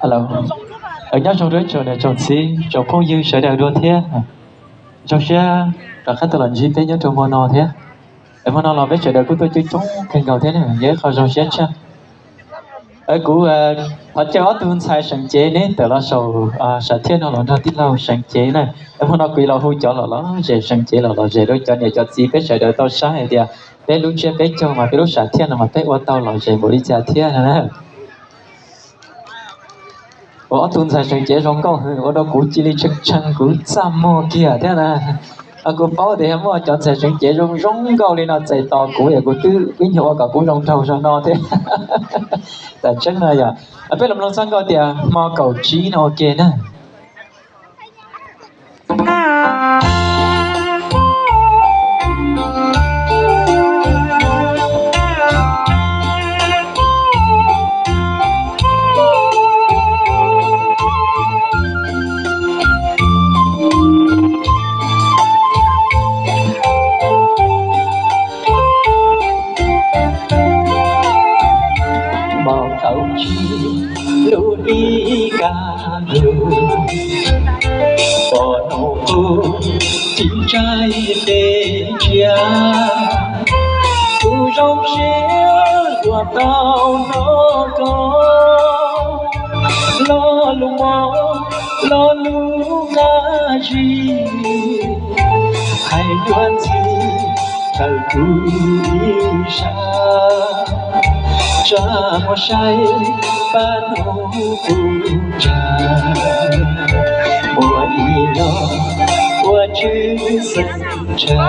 Hello. Nyob zoo rau tsoom niam tsoom txiv tsoom phooj ywg sawv daws dua thiab. Zoo siab rov qab tau los ntsib peb nyob rau hmo no thiab. Es hmo no los peb sawv daws kuj tuaj coob coob kawg nkaus thiab ne, yog ib qho zoo siab tshaj. Kuv thov caw ob tug ntxhais seev cev neb tawm los saum sam thiaj no los nrog tij laug seev cev na. Es hmo no kuv los hu cov los lom zem seev cev los lom zem rau cov niam cov txiv peb sawv daws tau saib hais tias peb lub tsiab peb caug mas peb lub sam thiaj no mas peb ua tau lom zem npaum li cas thiab no na. Ua ob tug ntxhais seev cev zoo nkauj hwv ua rau kuv cia li tshee tshee kuv txaj muag kiag thiab na. Kuv paub tias yog muaj cov ntxhais seev cev zoo zoo nkauj li no txais tos kuv yog kuv twb ib nyuag ua kom kuv zoo nraug zog no thiab. Tam tseeb no yog peb los mloog txoj nkauj tias hmo kaum tsib no ua ke na. Hmo kaum tsib lub hli kaj lug, pom nub qub tib ntsaim qe ntsiag, kuv zoo siab uas tau hnov koj lo lus mob lo lus qab zib, hais dua ntxiv tawm kuv ib sab, tsa muaj saib pab hnub kuv tsa, muaj ib lo ua tshwj xeeb tsa,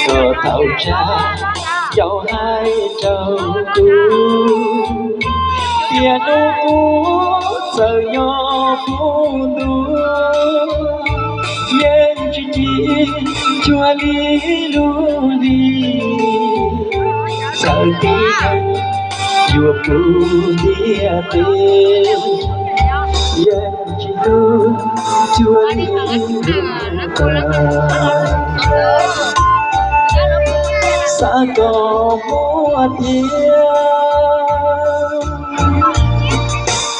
koj thaum tsa yau hais rau kuv tias nub qub txawm nyob puag ntuj, yeej tsis ci cuag li lub hli, txawm tib neeg yuav puv ntiaj teb, yeej tsis tu cuag li lub tas. Xav kom muaj thiab,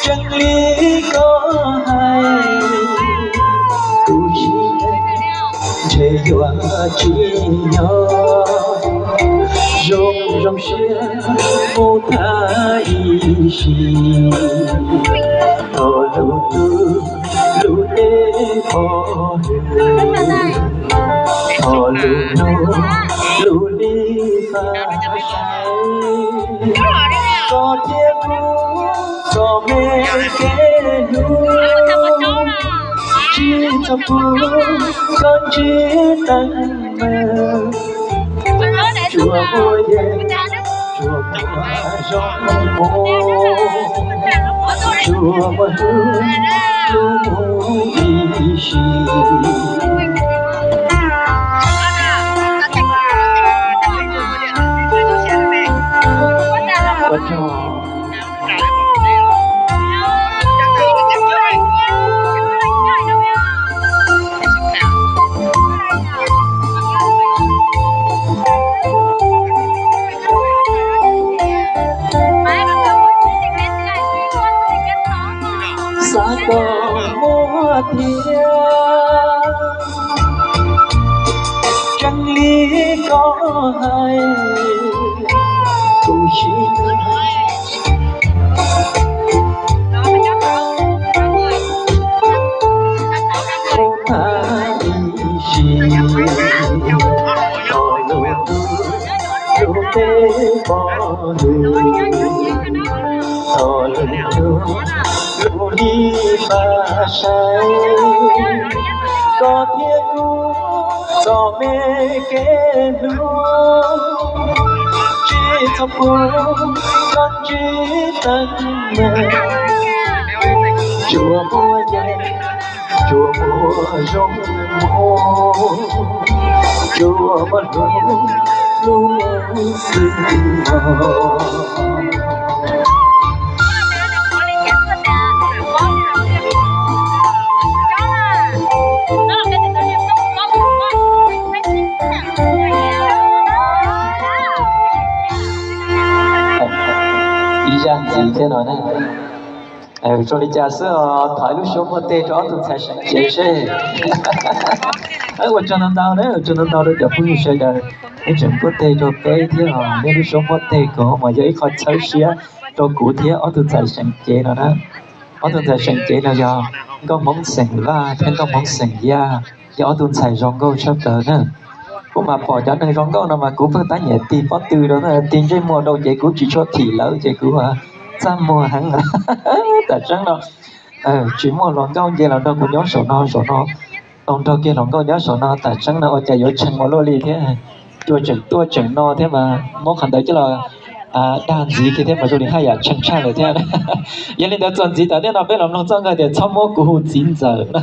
tseeb li koj hais, kuv sim ntshe yuav tsis nyob zoo zoo siab mus thab ib sim. Thov lub hnub lub teb pov hwm, thov lub hnub lub hli faj sai, koj thiab kuv txom me kev hlub, tsis txhob pub koj ntsib teeb meem, tsuas muaj yeej, tsuas muaj zoo mus, tsuas muaj hlub hlub mus ib sim. Ua tsaug. Xav kom muaj thiab, tseeb li koj hais, kuv sim mus thab ib sim, thov lub hnub lub teb pov hwm, thov lub hnub lub hli faj sai, koj thiab kuv txom me kev hlub, tsis txhob pub koj ntsib teeb meem, tsuas muaj yeej, tsuas muaj zoo mus, tsuas muaj hlub hlub mus xwb os. ib zaj ntxiv thiab no na. Ua li cas xwb os, thov ib lub suab npuaj teg rau ob tug ntxhais seev cev seb. Ua tsaug ntau ntau na, ua tsaug ntau ntau rau cov phooj ywg sawv daws, nej tseem npuaj teg rau peb thiab os. Nej lub suab npuaj teg kuv mas yog ib qho txhawb siab rau kuv thiab ob tug ntxhais seev cev no na. Ob tug ntxhais seev cev no yog Nkauj Hmoob xeem Vaj thiab Nkauj Hmoob xeem Yaj, yog ob tug ntxhais zoo nkauj tshaj plaws na. Kuv mas pom cov neeg zoo nkauj no mas kuv pheej tab nyiam tig pob tw rau, tig ntsej muag rau ces kuv tsis tshua thim lawv ces kuv txaj muag heev. Tam tseeb no tsis muaj hluas nkauj nce los nrog kuv nyob saum no, saum no tau nrog kiag hluas nkauj nyob saum no, tam tseeb no ua cas yuav tshee ua luaj li thiab. Cua tseem tuaj tseem no thiab mas muab qhov ntawd coj los dag ntxiv kiag thiab mas zoo li haj yam tshee tshaj lawm thiab. Yog li ntawd txuas ntxiv tom ntej no peb los mloog txoj nkawg tias txhob muab kuv hu txiv ntxawm no.